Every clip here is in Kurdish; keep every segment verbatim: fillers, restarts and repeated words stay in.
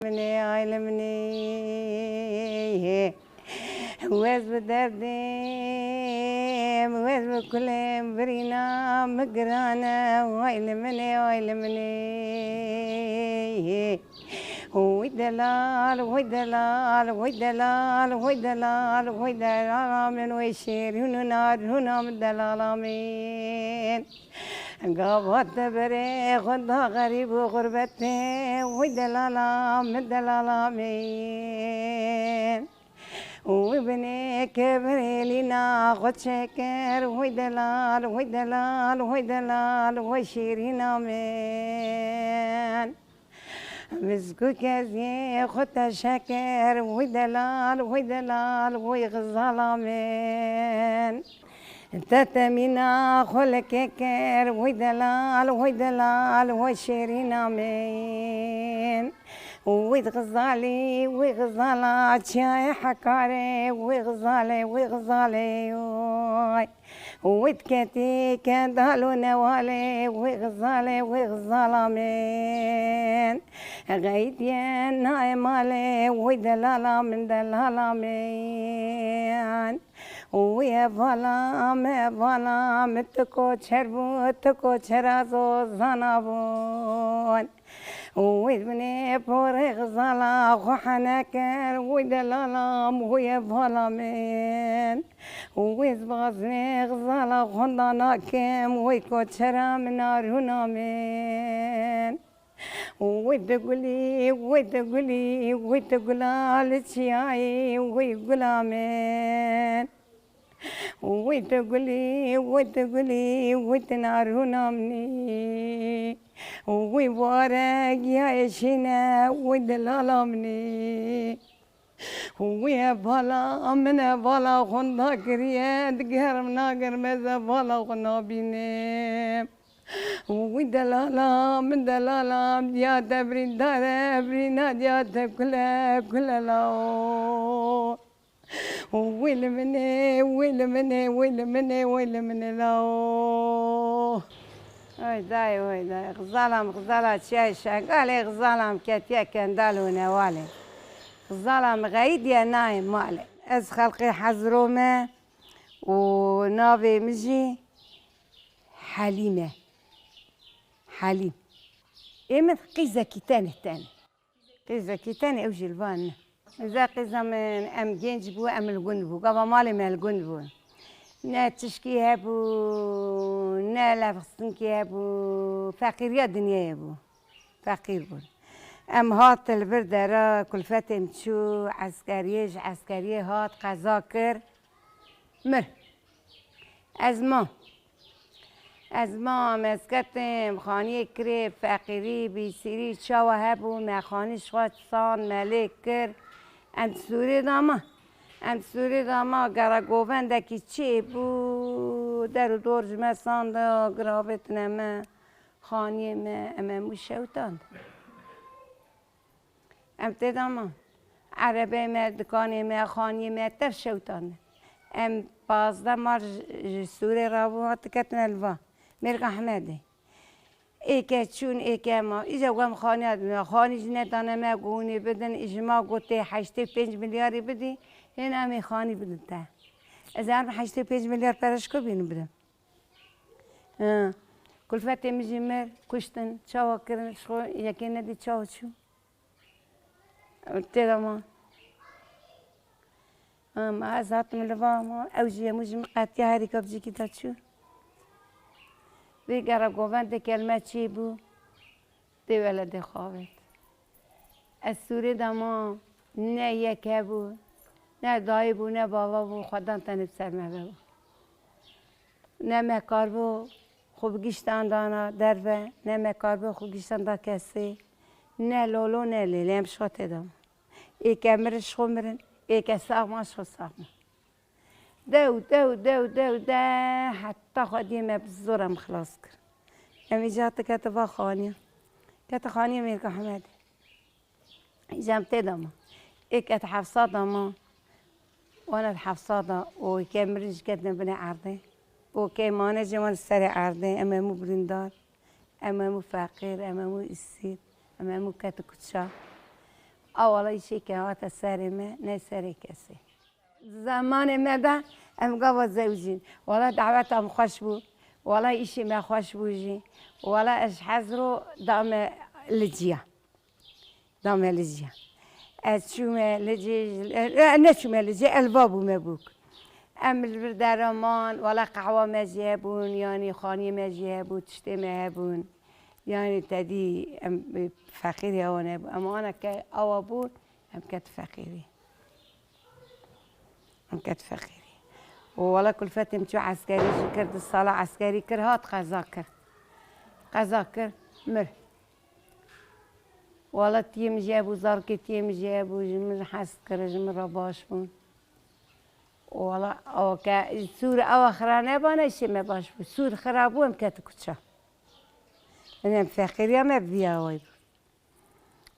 Minê, ay li minê. Wez bi derdê, wez bi kulê birîna min giran e. Ay li minê, ay li minê. Oy delal, oy delal, oy delal, oy delal, oy delala min, oy şêrîn û narûna min, delala min. Gava te berê xwe da xerîb û xurbetê, oy delala min, delala min. Wî binê ke birêlîna xwe çêkir, oy delal, oy delal, oy delal, oy şêrîna min. Mizgû keziyê xwe te şekir, oy delal, oy delal, oy xizala min. Te temîna xwe li kê kir, oy delal, oy delal, oy şêrîna min. Wî xizalî, wî xizala çiyayê Hekarê, wî xizalê, wî xizalê, oy. Wî diketî ke dal û newalê, wî xizalê, wî xizala min. Xeydiye nayê malê, wî delala min, delala min. Wî hevala min, hevala min, tu koçer bû, tu koçera zozana bûn. Wî binê porê xizala xwe hene kir, wî delala min, wî hevala min. Wî zibazinê xizala xwe da nakim, wî koçera min, narûna min. Wî tu gulî, wî tu gulî, wî tu gula li çiyayê, wî gula min. Wî tu gulî, wî tu gulî, wî tu narûna min î. Wî ware giyayê şîne, wî delala min î. Wî hevala min, hevala xwe da kiriye, digerim nagerim ez hevala xwe nabînim. Wî delala min, delala min, diya te birîndar e, birîna diya te kule, kule lao. Wî li min ê, wî li min ê, wî li min ê, wî li min ê lao. Oy dayê, oy dayê. Xizala min, xizala çiyayê Şengalê, xizala min ketiye kendal û newalê. Xizala min xeydiye nayê malê. Ez xelqê Hezro me û navê min jî Helîm e. Helîm. Ê min qîzekî tenê tenê. Qîzekî tenê ew jî li van ne. Qîza, qîza min, em genc bû, em li gund bû. Gava malê me li gund bû. Ne tişkî hebû, ne levxistinkî hebû. Feqîriya dinyayê bû. Feqîr bûn. Em hat li vir dera kulfetê min çû, eskeriyê, ji eskeriyê hat, qeza kir. Mir. Ez mam. Ez mam, ez ketim, xaniyê kirê, feqîrî, bîsîrî, çawa hebû, me xanî ji xwe san, me lê kir. Em di sûrê de ma. Em di sûrê de ma, gere govendekî çêbû, der û dor ji me sand, giravêtine me, xaniyê me, em hemû şewitand. Em tê de ma. Erebeyê me, dikanê me, xaniyê me tev şewitandin. Em pazdeh mal ji, ji Sûrê rabû, hat diketine li va. Mêrga Ehmedê. Êke çûn, êke ma. Îca ku em xaniya dibin. Xanî jî nedane me ku hûnê bidin. Î ji ma gotê heştê pênc milyarî bidî. Hêna em ê xanî bidin te. Ez ê heştê pênc milyar pere ji ku bînim bidim? Ha. Kulfetê min jî mir, kuştin. Çawa kirin? Ji xwe yekê nedî çawa çû? Tê de ma. Ama ez hatim li va ma, ew jî hemû ji min qetiya herî ka bi cîkî de çû. Vê gere govendê kelme çê bû, dê wele dê xavêt. Ez sûrê de ma, ne yek hebû, ne dayê bû, ne bava bû, xwedan tenê bi ser me vebû. Ne me karibû xwe bi giştan dana derve, ne me karibû xwe giştan da kesê, ne lolo ne lêlê em ji xwe tê de. Êke mirin ji xwe mirin, êke sax man ji xwe sax man. Dew, dew, dew, dew, de heta xwediyê me bi zor em xilas kir. Em îcar dikete va xaniya. Kete xaniya Mêrga Hemedê. Îcar em tê de ma. Êke di hefsa de ma. Wana di hefsa de û êke mirin jî ketine binê erdê. Û kê mane jî wan serê erdê. Em hemû birîndar. Em hemû feqîr, em hemû îsîr, em hemû ket û kuça. A wala îşê ke hate serê me, ne serê kesê. Zemanê me de em gava zewicîn. Wala daweta min xweş bû. Wala îşê me xweş bû jî. Wala ez ji Hezro dame Liciya. Dame Liciya. Ez çûme Licê, e, neçûme Licê, elva bûme bûk. Em li vir dera man, wala qehwa me jî hebûn, yanî xaniyê me jî hebû, tiştê me hebûn. Yanî tedî em, e, feqîrê awa nebû. Em ana ke awa bûn, em ket feqîrî. Em ket feqîrî. Û wala kulfetê min çû eskerî jî kir, du sala eskerî kir, hat qeza kir. Qeza kir, mir. Wala tiyê min jî hebû, zarokê tiyê min jî hebû, ji min hez kir, ji min re baş bûn. Wala, awa ke, sûr awa xira nebane, îşê me baş bû. Sûr xira bû, em ketin kuça. Em feqîriya me bi vî awayî bû.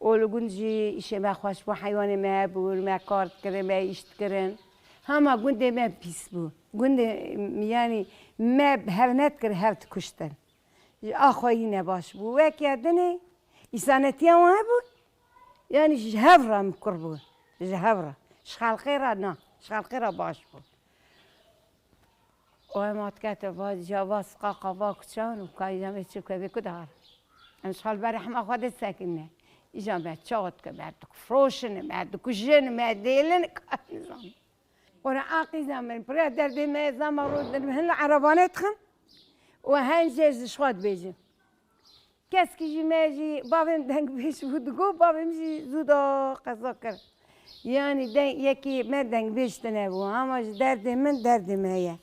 Û li gund jî îşê me xweş bû, heywanê me hebûn, me kar dikirin, me îş dikirin. Hema gundê me pîs bû. Gundê, yanî me hev nedikir, hev dikuştin. Ji a xweyî ne baş bû. Weke dinê îsanetiya wan hebû, yanî ji hev re min kur bû. Ji hev re. Ji xelqê re na. Ji xelqê re baş bû. Û em hat kete va, ca va siqaqa va kuçan û ka îja me çi ke vê ku dihar. Em ji xal berê hema xwe de sekine. Îja me çawa dike, me dikufroşin, me dikujin, me dêlin, ka nizam. Qur'an qîza min, pira derdê me zama ro din hin li erebane dixin. Û hen jê ji xwe dibêjin. Keskî ji me jî bavê min dengbêj bû, digot, bavê min jî zû da qeza kir. Yanî deng, yekî me dengbêj tune bû, ama ji derdê min derdê me ye.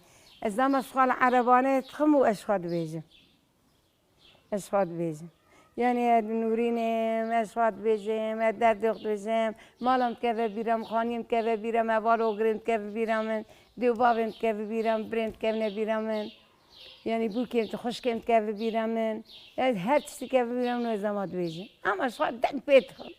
Ez dema ji xwe li erebane dixim û ez ji xwe dibêjim. Ez ji xwe dibêjim. Yanî ez nûrînim, ez ji xwe dibêjim, ez derdê xwe dibêjim. Mala min dikeve bîra min, xaniyê min dikeve bîra min, heval ogirê min dikeve bîra min, dê û bavê min dikeve bîra min, birê min dikevine bîra min. Yanî bûkê min, xwişkê min dikeve bîra min. Ez her tiştî dikeve bîra min, ez ema dibêjim. Ema ji xwe deng pê dixim.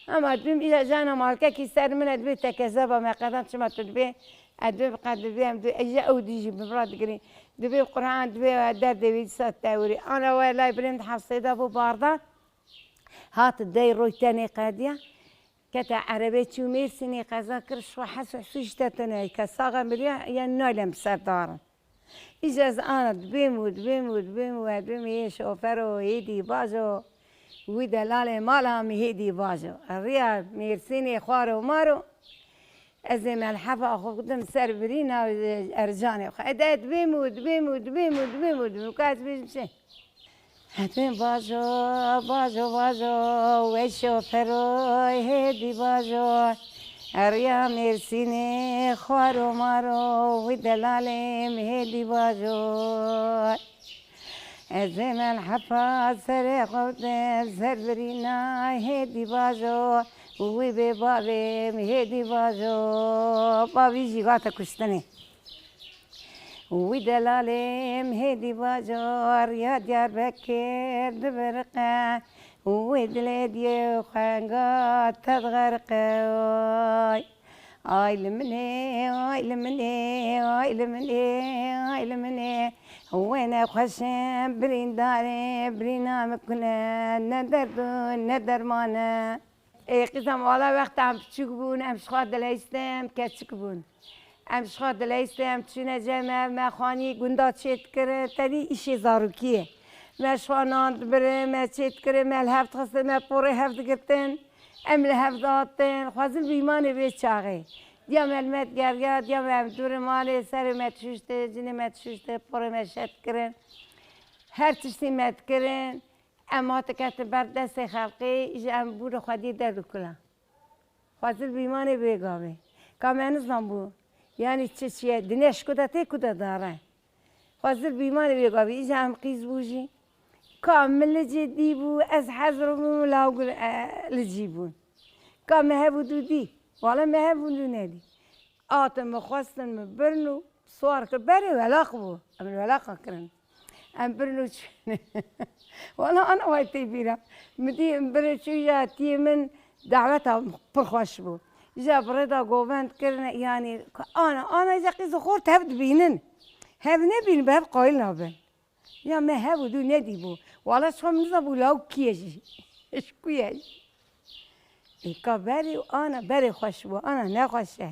Ema dibêm îja jana malkekî ser min e, dibê te kezeba me qedan çima tu dibê, ez dibêm qe dibê, em dibê, îja ew dî jî bi min re digirî. Dibê Qur'an, dibê derdê wî dîsa tewirî. Ana we lay birê min di hefsê de bû bardan. Hat dey roy tenê qediya. Kete erebê çû Mêrsînê qeza kir, şwa hes û hesû ji te tune, ke saxa miriya, yan naylem bi ser darin. Îja ez ana dibêm û dibêm û dibêm û ez dibêm, ê şofero, hêdî bajo, wî delalê mala min hêdî bajo. Riya Mêrsînê xwaro maro, ez ê melhefa xwe bidim ser birîna Ercanê xwe. Ez dibêm û dibêm û dibêm û dibêm û dibêm û ka ez bêjim çi? Hedin bajo, bajo, bajo, wey şofero, hêdî bajo. Eriya Mêrsînê, xwaro maro, wî delalê min hêdî bajo. Ez ê melhefa serê xwe bidim ser birîna hêdî bajo. Wî bê bavê min hêdî bajo. Bavî jî hate kuştinê. Wî delalê min hêdî bajo, riya Diyarbekir dibiriqe. Wê dilê diyê xwenga te diğeriqe. Ay, ay li min ê, ay li min ê, ay li min ê, ay li min ê. Wê nexweşin birîndarê, birîna min kune, ne derd û ne derman e. Ê, qîza min, wala wexta em piçûk bûn, em ji xwe dileyistin, em keçik bûn. Em ji xwe dileyistin, em çûne cem me, me xanî gunda çêdikirin, tenî îşê zarokî ye. Me ji xwe nan dibirin, me çêdikirin, me li hev dixistin, me porê hev digirtin, em li hev dihatin. Xwezil bîmanê vê çaxê. Diya me li me digeriya, diya me em dûr malê, serê me dişuşti, cinê me dişuşti, porê me şet dikirin. Her tiştî me dikirin. Em hate ketin ber destê xelkê, îja em bûne xwediyê derd û kula. Xwezil bîmanê vê gavê. Ka me nizan bû. Yanî çi çi ye? Dinya ji ku de tê, ku de dare. Xwezil bîmanê vê gavê. Îja em qîz bû jî. Ka min li cê dî bû, ez hezir bûm, law gul, e, li cî bûn. Ka me hev û dû dî. Wala me hev û dû nedî. Hatin min xwestin min birin û siwar kir. Berê welaq bû. Em li welaqa kirin. Em birin û çûn. Wala ana way tê bîra. Min dî em birin çû ya tiyê min daweta pir xweş bû. Îja bi rê de govend kirine, yanî ana, ana îja qîz û xort hev dibînin. Hev nebînin, bi hev qayîl nabin. Ya me hev û dû nedîbû. Wala ji xwe min nizanbû law kî ye jî. Ji ku ye jî. Êka berê û ana berê xweş bû, ana nexweş e.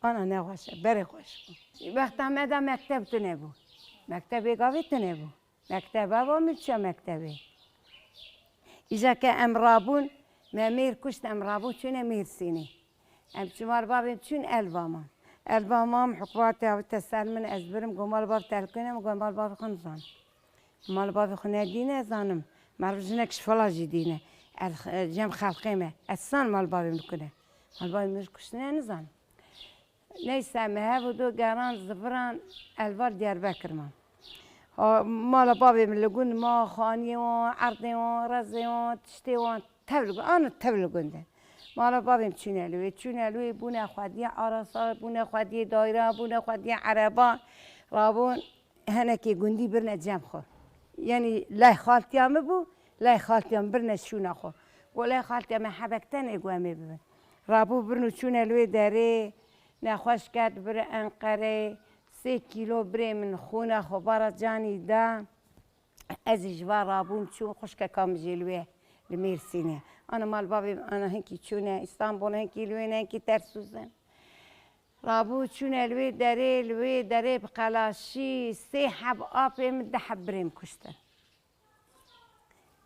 Ana nexweş e, berê xweş bû. Wexta me de mekteb tune bû. Mektebê gavê tune bû. Mekteba va min çiya mektebê. Îja ke em rabûn, me mêr kuşt, em rabûn çûne Mêrsînê. Em çû mal bavê min çûn Elvaman. Elvaman hikûmetê avite ser min, ez birim, got mal bav te li ku ne, min got mal bavê xwe nizanim. Mal bavê xwe nedîne, zanim. Meriv jinek ji fela jî dîne. Ez, cem xelqê me. Ez san mal bavê min li ku ne. Mal bavê min ji kuştine nizanim. Neyse, me hev û du geran ziviran Elvar Diyarbekir man. Ha, mala bavê min li gund ma, xaniyê wan, erdê wan, rezê wan, tiştê wan, tev li gund, ana tev li gund e. Mala bavê min çûne li wê, çûne li wê, bûne xwediyê arasa, bûne xwediyê dayra, bûne xwediyê ereba. Rabûn, henekê gundî birine cem xwe. Yanî lay xaltiya min bû, lay xaltiya min birine şûna xwe. Got lay xaltiya me hebek tenê, got em ê bibin. Rabû birin û çûne li wê derê, nexweş ket, bire Enqereyê, sê kîlo birê min xûna xwe bara canî da. Ez jî ji va rabûm çûm, xwişkeka min jî li wê, li Mêrsînê. Ana mal bavê min, ana hinkî çûne Îstanbul, hinkî li wê ne, hinkî Tersûz in. Rabû çûne li wê derê, li wê derê bi qelaşî sê heb apê min, du heb birê min kuştin.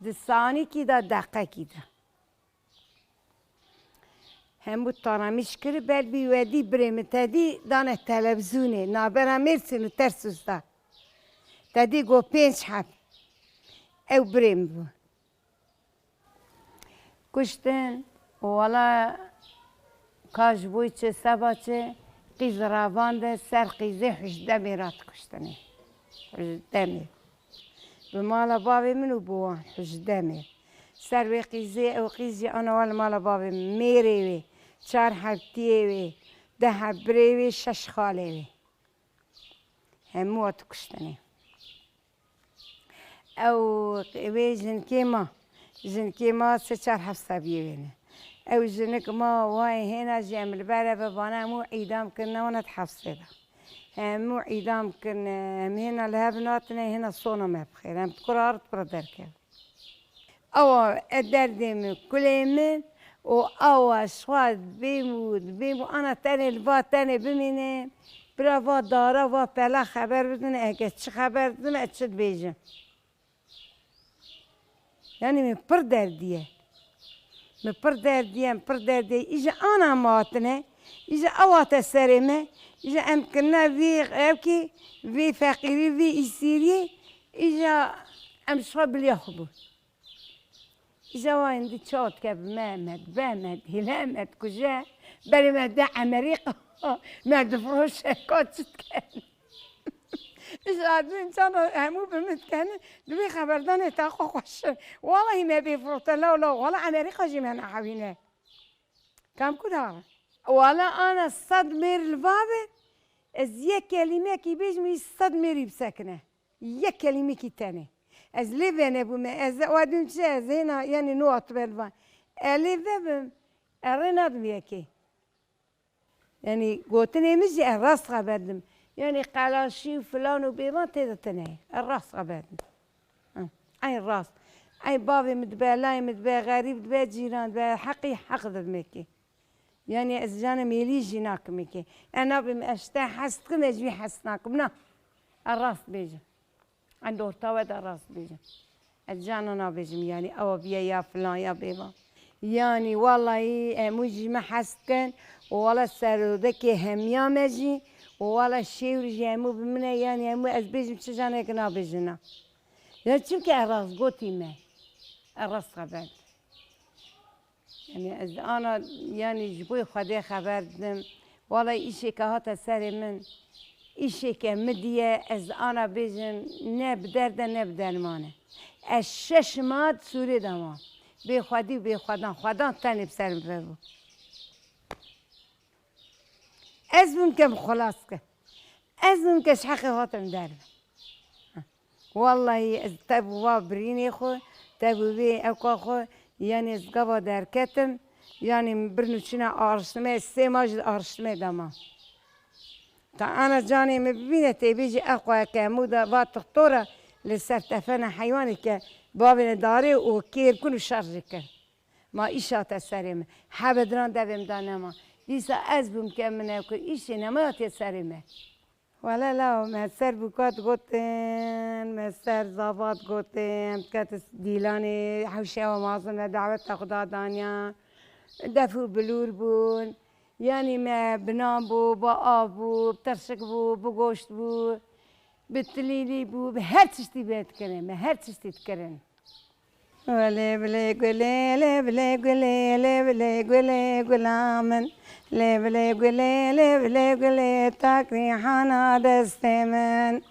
Di sanîkî de, deqekî de. Hemû taramîş kir, belbî wedî birê min tedî dane televîzyonê, navbera Mêrsîn û Tersûz de. Tedî got pênc heb. Ew birê min bû. Kuştin û wela ka ji bo çi seba çi qîz ravande ser qîzê hûjdemê ra dikuştinê. Hûjdemê. Bi mala bavê min û bi wan hûjdemê. Ser wê qîzê, ew qîz jî ana wa li mala bavê min. Mêrê wê, çar heb tiyê wê, du heb birê wê, şeş xalê wê. Hemû wa dikuştinê. Ew wê jinkê ma, jinkê ma sê çar heft sebiyê wê ne. Ew jinik ma wayê hêna jî em li ber eve vana hemû îdam kirine wana di hefsê de. Hemû îdam kirine, em hêna li hev natine, hêna sona me bixêr. Em di kura ard kura derkevin. Ewa e derdê min, kulê min û ewa ji xwe dibêm û dibêm û ana tenê li va tenê bimînim. Bira va dara, va pela xeber bidin, eke çi xeber didin, ez çi dibêjim. Yanî min pir derdiye. Min pir derdiye, min pir derdiye. Îja ana me hatine, îja ew hate serê me, îja em kirine vî ewkî, vî feqîrî, vî îsîriyê, îja em ji xwe biliya xwe bûn. Îja wa hindî çawa dike bi me, me dibe, me dihêle, me dikuje, berê me de Emerîka, me difiroşe, ka çi dike? Îja dûn çanda hemû bi min dikene, di wê xeberdanê te xwe xweş in. Walahi me bê firote, law law, wala Emerîka jî me nehewîne. Kam ku da? Wala ana sed mêr li va be, ez yek kelîmekî bêjim, wî sed mêrî bisekine. Yek kelîmekî tenê. Ez lê venebûme, ez ewa dûn çi, ez hêna, yanî nû hatime li van. Ez lê vebim, ez rê nadim yekê. Yanî gotinê min jî ez rast xeber dim. Yanî qelaşî û filan û bêvan tê de tune ye. Ez rast xeber dim. Hı. Eyn rast. Eyn bavê min dibe, layê min dibe, xerîb dibe, cîran dibe, heqî heq didimekê. Yanî ez canê mêlî jî nakim êkê. Ez nabêm ez ji te hez dikim, ez ji wî hez nakim. Na. Ez rast bêjim. Em di orta we de rast bêjin. Ez cana nabêjim, yanî ewa biye ya filan ya bêvan. Yanî wallahî hemû ji me hez dikin û wala serodekê hemiya me jî û wala şêwr jî hemû bi min e, yanî hemû ez bêjim çi caneke nabêjin na. Ya çimkî ez rast gotî me. Ez rast xeber. Yanî ez ana, yanî ji bo Xwedê xeber didim. Wala îşeke hate serê min, îşeke min diye, ez ana bêjim, ne bi derd e, ne bi derman e. Ez şeş ma di sûrê de mam. Bê xwedî û bê xwedan, xwedan tenê bi ser min vebû. Ez bûm ke min xelas kir. Ez bûm ke ji heqê hatim derve. Wallahî ez tev û va birînê xwe, tev û vê ewka xwe, yanî ez gava derketim, yanî min birin û çûne ariştime, ez sê mah jî ariştime de mam. Ta ana canê min bibîne tê bêjî eqwa ke hemû de va tixtora li ser tefena heywanê ke bavêne darê û kêr kun û şer jê kin. Ma îş hate serê min. Hebe diran devê min da nema. Dîsa ez bûm ke min ew kir. Îşê nema hatiye serê me. Wele law, me ser bûka digotin, me ser zava digotin, em diketin dîlanê, hewşeya mezin me daweta Xuda daniya. Def û bilûr bûn. Yanî me binan bû, bi av bû, bi tirşik bû, bi goşt bû, bi tilîlî bû, bi her tiştî me dikirin, me her tiştî dikirin. Lê bilê gulê, lê bilê gulê, lê bilê gulê gula min. Lê bilê gulê, lê bilê gulê tak rîhana destê min.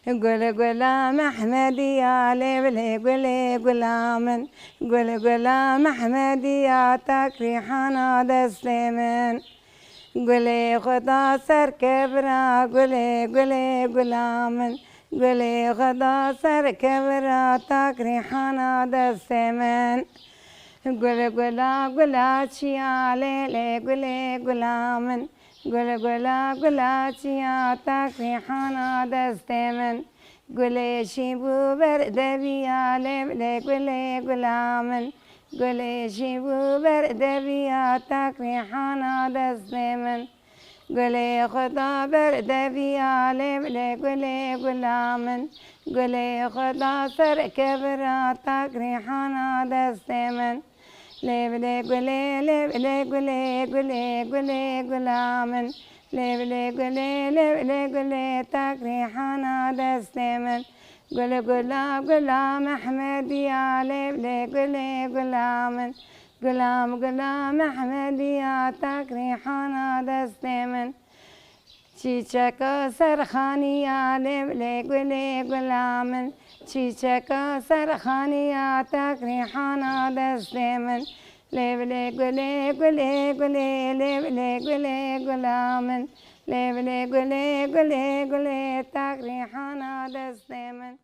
Gul gula Mehmediya, lê bilê gulê gula min. Gul gula Mehmediya tak rîhana destê min. Gulê Xuda ser kevira, gulê, gulê gula min. Gulê Xuda ser kevira, tak rîhana destê min. Gul gula gula çiya, lê lê gulê gula min. Gul gula gula çiya, tak rîhana destê min. Gulê şîn bû ber deviya, lê lê gulê gula min. Gulê şîn bû ber deviya, tak rîhana destê min. Gulê Xuda ber deviya, lê lê gulê gula min. Gulê Xuda ser kevira, tak rîhana destê min. Lê bilê gulê, lê bilê gulê, gulê, gulê gula min. Lê bilê gulê, lê bilê gulê, tak rîhana destê min. Gul gula gula Mehmediya, lê bilê gulê gula min. Gulam gula Mehmediya, tak rîhana destê min. Çîçeka serxaniya, lê bilê gulê gula min. Çîçeka serxaniya, tak rîhana destê min. Lê bilê gulê, gulê, gulê, lê bilê gulê gula min. Lê bilê gulê, gulê, gulê, tak rîhana destê min.